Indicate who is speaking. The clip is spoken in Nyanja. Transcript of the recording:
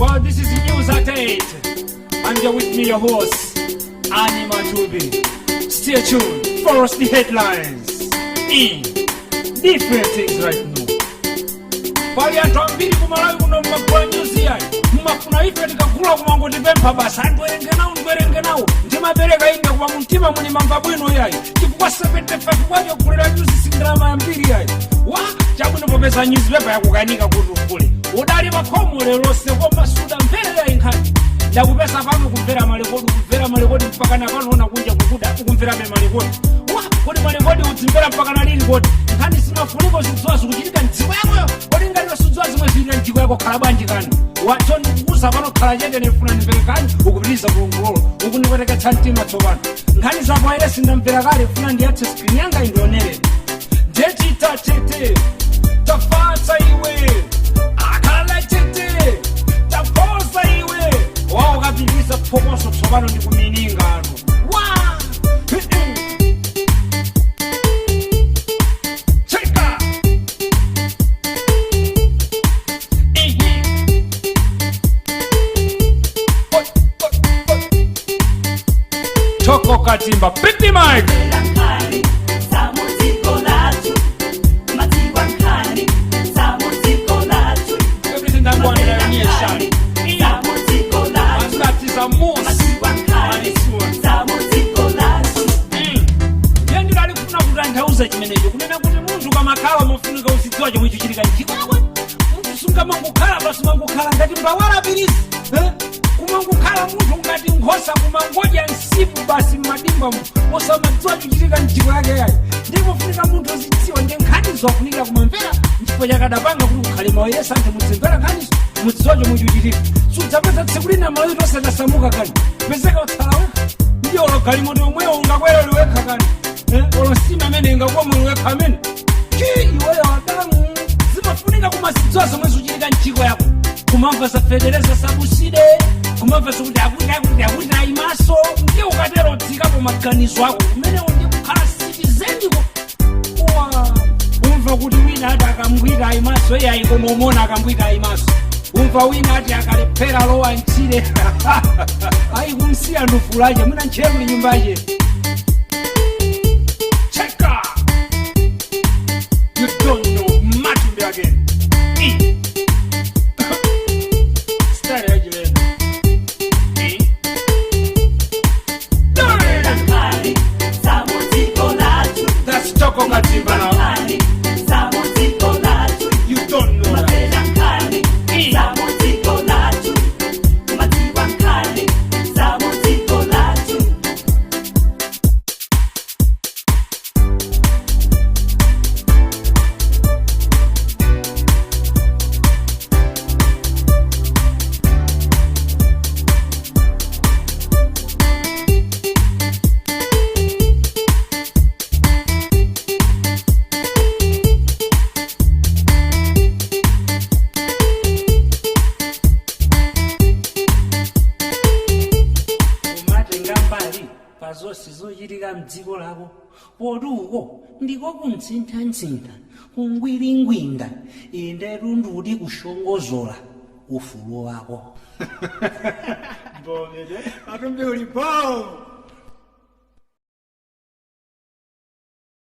Speaker 1: Well, this is News at 8, and you're with me, your host, Annie Matubi. Stay tuned for us the headlines in different things right now. Pali anthu ambiri kuMalawi kuno mmagula nyuzi yayi, mmafuna ife tikagula kumangotipempha basi, "Andiwerenge nawo, ndiwerenge nawo." Ndimapereka ine, koma mumtima muli mamva bwino yayi, chifukwa 75 kwacho kugulira nyuzi sindalama yambiri yayi. Wa chabwino, popeza newspaper yakukanika kuti ugule, udali pakhomo lero koma sudamvere yayi nkhani. Ndakupeza pano kumvera malekodi, kumvera malekodi mpaka napanoona kunja kukuda, ukumverabe malekodi. Wa kodi malekodi udzimvera mpaka nalili? Kodi nkhani simafuniko zidziwa zikuchitika mdziko yakoyo? Kodi ngati sudziwa zimwe zili mdziko yako, khala bwanji kani? Wacho ndikukuza pano, khala chete, ndifuna ndimvere kani. Ukupitiriza kulongololo, ukundipweteketsa mtima. Tsopano nkhani zapo aile sindamvera kale, funa ndiyatse screen yanga indionere. Ndechita chete, tafatsa iwe, akhala chete, taposa iwe wawo, kapitiriza phokoso. Tsopano ndikumininga ano wa cheka. Ehe. Oi, oi, oi. Toko Katimba, pick the mic.
Speaker 2: Nkhani zamudziko lathu, madziwa nkhani zamudziko lathu.
Speaker 1: Everything that one in the nation.
Speaker 2: Zamudziko lathu.
Speaker 1: And that is a must.
Speaker 2: Madziwa nkhani zamudziko lathu.
Speaker 1: Ndiye ndidali kufuna kutanthauza chimenecho, kunena kuti munthu kamakhala mofunika uzidziwa chomwe chichitika mdziko lako. Munthu sungamangokhala basi, mangokhala ngati mbawala pirizi, eh? Kumangokhala munthu ngati nkhosa, kumangodya nsipu basi m'madimba, osamadziwa chochitika mdziko yake yayi. Ndikufunika munthu uzidziwa, ndiye nkhani zofunika kumamvera. Nchifukwa chakadapanga kuti ukhale mawayesa anthu, mudzimvera nkhanizo, mudziwa chomwe chikuchitika. Sudzapeza tsiku lina Malawi tonse tasamuka kani, pezeka utsala wekha. Ndiye olo galimoto omwewo ungakwera uli wekha kani, eh? Olo sima amene ingakoma uli wekha amene ki iweyo adamu. Zimafunika kumazidziwa zomwe zikuchitika mdziko yako, kumamva za fetereza subsidy, kumamva zokuti akuti akuti akuti ayimaso. Ndiye ukatero utsikapo maganizo ako kumenewo, ndiye kukhala citizeniko. Wa umva kuti wina ati akambwita ayimaso, iye ayikoma umona akambwita ayimaso. Umva wina ati akalephera lowa mchire, ayi kumsiya ndufulache, mwina ntchire kuli nyumbache. Cheka, you don't know Matumbi again. E. Style yachilendo. E.
Speaker 2: Nkhani zamudziko lathu.
Speaker 1: That's Toko Katimba now.
Speaker 2: Nkhani zamudziko lathu.
Speaker 1: You don't know that.
Speaker 2: Mapela nkhani zamudziko lathu, madziwa nkhani zamudziko lathu.
Speaker 1: Kumatenga mbali pa zonse zochitika mdziko lako, poti uko ndiko kuntsinthantsintha, kungwiringwinda, inde tunduti kushongozola ufulu wako.
Speaker 3: Atumbi ulipo.